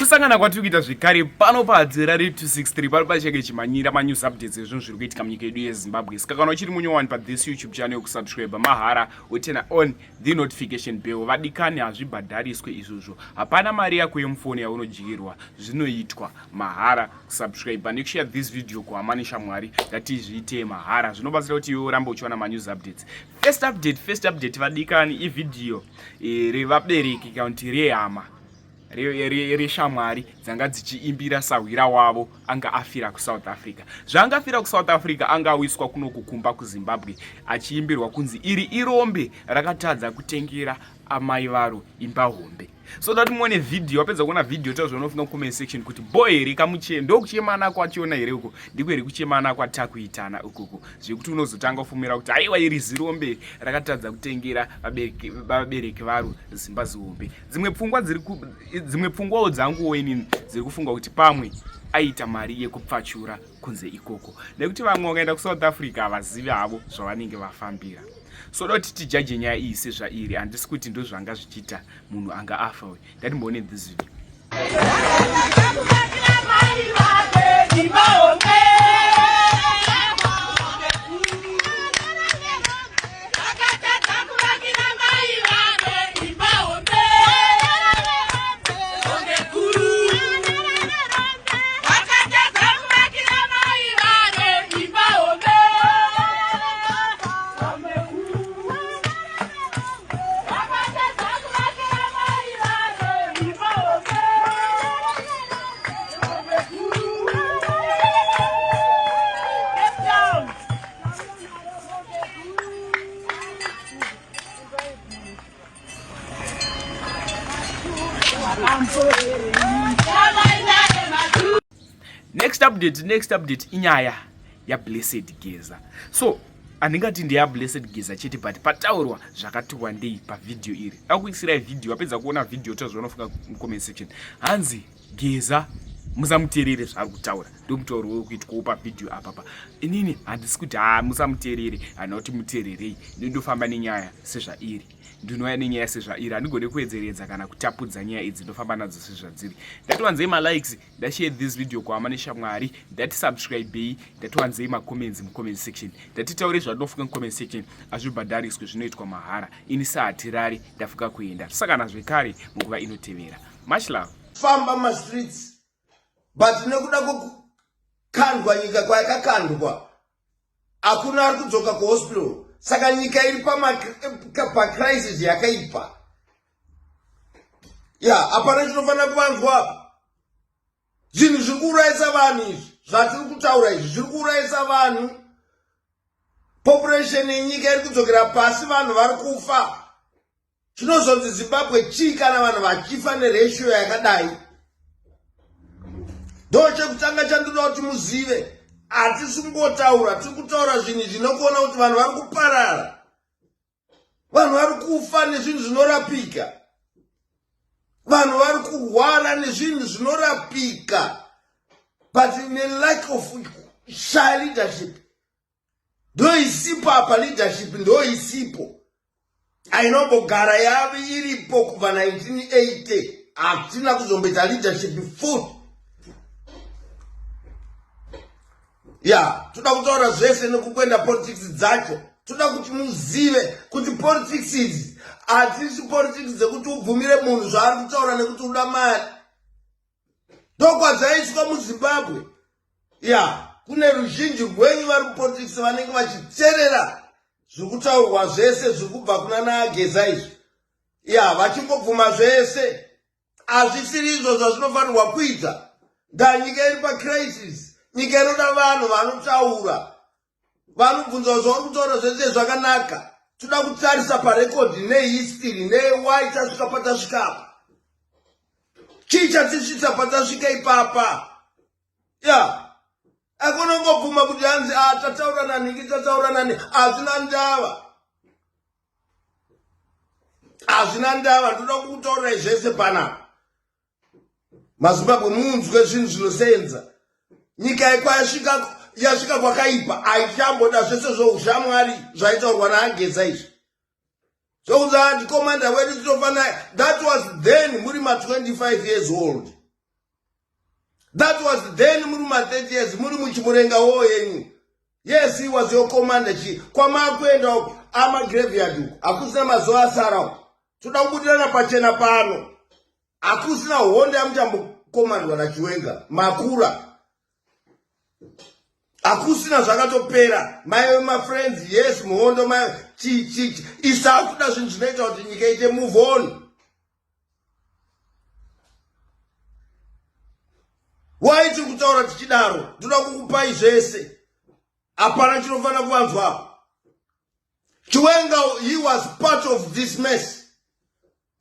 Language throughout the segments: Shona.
Kusangana kwatiri kuita zvekare pano pahadzira re263 pano pacheke chimanyira manews updates ezvinhu zviri kuitika munyika yedu yeZimbabwe. Saka kana uchiri munyowani pathis YouTube channel kusubscribe mahara wotena on the notification bell. Vadikani, hazvibhadhariswe izvozvo, hapana mari yako yemufoni yaunodyirwa, zvinoitwa mahara. Kusubscribe nekushare this video kuhama neshamwari, ngatizviite mahara, zvinobatsira kuti iwe urambe uchiwana manews updates. First update, first update vadikani, ivhidhiyo eh, revabereki kana kuti rehama reshamwari dzanga dzichiimbira sahwira wavo anga afira kuSouth Africa. Zvaanga afira kuSouth Africa, anga awiswa kuno kukumba kuZimbabwe achiimbirwa kunzi iri irombe rakatadza kutengera amai varo imba hombe. So that muone vhidhiyo, wapedza kuona vhidhiyo taura zvaunofunga mucomment section kuti bo here kamuche ndokuchemana kwachiona here uko, ndiko here kuchemana kwatakuitana ukoko zvekuti unozotanga kufumira kuti aiwa iri zirombe rakatadza kutengera vabereki varo zimba zihombe. Dzimwe pfungwa dziri dzimwe pfungwawo dzanguwo inini dziri kufunga kuti pamwe aita mari yekupfachura kunze ikoko, nekuti vamwe vakaenda kuSouth Africa havazivi havo zvavanenge vafambira. So da kuti tijaje nyaya iyi sezvairi, handisi kuti ndozvanga zvichiita munhu anga afa uyu. Ndatimboone this video. Next update, next update inyaya yaBlessed Geza. So handingati ndeyaBlessed Geza chete, but pataurwa zvakati wandei pavhidhiyo iri. Akuisirai vhidhiyo, wapedza kuona vhidhiyo tazvaunofunga mucomment section. Hanzi Geza musamuteerere zvaari kutaura, ndomutauro wekuitwawo pavhidhiyo apapa. Inini handisi kuti haa musamuteerere, handina kuti muteererei, ndindofamba nenyaya sezvairi, ndinouya nenyaya sezvairi, handigone kuedzeredza kana kutapudza nyaya idzi, ndofamba nadzo sezvadziri. Ndatiwanzei malikes, ndashare this video kuhama neshamwari, ndatisubscribei, ndatiwanzei macomments mucomment section, ndatitaure zvatinofunga mucomment section. Hazvibhadhariswe, zvinoitwa mahara. Ini sahatirari ndafuka kuenda, tisakana zvekare munguva inotevera. Much love. Famba mastreets, but nekuda kwekukandwa nyika kwayakakandwa, hakuna ari kudzoka kuhospital. Saka nyika iri pacrisis yakaipa ya, hapana chinofanira kuvanzwa apa. Zvinhu zviri kuurayisa vanhu izvi, zvatiri kutaura izvi zviri kuurayisa vanhu. Population yenyika iri kudzokera pasi, vanhu vari kufa. Chinozonzi Zimbabwe chii kana vanhu vachifa neratio yakadai? Ndo chekutanga chandinoda kuti muzive. Hatisi kungotaura, tiri kutaura zvinhu zvinokuona kuti vanhu vari kuparara, vanhu vari kufa nezvinhu zvinorapika, vanhu vari kurwara nezvinhu zvinorapika, but nelack of shy leadership. Ndoisipo apa leadership, ndoisipo, ainombogara yave iripo kubva 1980, hatina kuzomboita leadership futi. Ya, toda kutaura zvese nekukuenda politics dzacho. Toda kuti muzive kuti politics idzi hadzisi politics dzekuti ubvumire munhu zvaari kutaura nekuti uda mari. Ndokwadzaiiswa muZimbabwe. Ya, kune ruzhinji rwenyu vari mupolitics vanenge vachiterera zviri kutaurwa zvese zviri kubva kuna naageza izvi, ya, vachingobvuma zvese. Hazvisiri izvo zvazvinofanirwa kuita. Nda nyika iri pacrisis, nyika inoda vanhu vanotaura, vanobvunza zvauri kutaura zvese zvakanaka. Toda kutarisa parekodhi nehistory newhy tasvika patasvika apa, chii chatisvitsa patasvika ipapa. Ya, akonongobvuma kuti hanzi a tataura nanhingi, tataura nani, hazvina ndava, hazvina ndava. Ndoda kukutaurirai zvese panapa, maZimbabwe, munzwe zvinhu zvinosenza. Nyika yekwayasvika yasvika kwakaipa, haichamboda zvese zvoushamwari zvaitaurwa naageza izvi zvokunzi handikomanda wedu tinofanira. That was then muri ma25 years old. That was then muri ma 30 years muri muchimurenga wo yenyu. Yes, he was your commander chi. Kwamakuenda uko ama graveyard uko. Hakusina mazuva asara uko. Toda kubudirana pachena pano. Hakusina hondo yamuchambokomandwa naChiwenga. Makura. Hakusina zvakatopera. Maive mafriends yes muhondo mai chi chi. Isakuda zvinhu zvinoita kuti nyika ite move on. Why tiri kutaura tichidaro? Ndoda kukupai zvese. Hapana chinofanira kuvanzwa apa. Chiwenga he was part of this mess.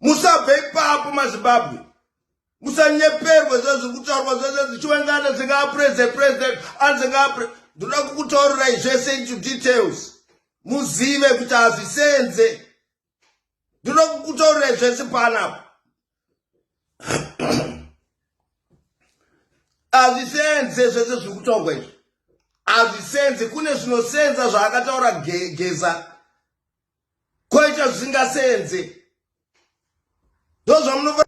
Musabve ipapo maZimbabwe. Musanyeperwe zvese zviri kutaurwa zvese Chiwenga anenge apresident president anenge apre ndoda kukutaurirai zvese into details. Muzive kuti hazvisenze. Ndoda kukutaurirai zvese panapa. Hazvisenze zvese zviri kutaurwa izvi. Hazvisenze kune zvinosenza zvaakataura Geza. Koita zvisingasenze. Ndozvamunofanira.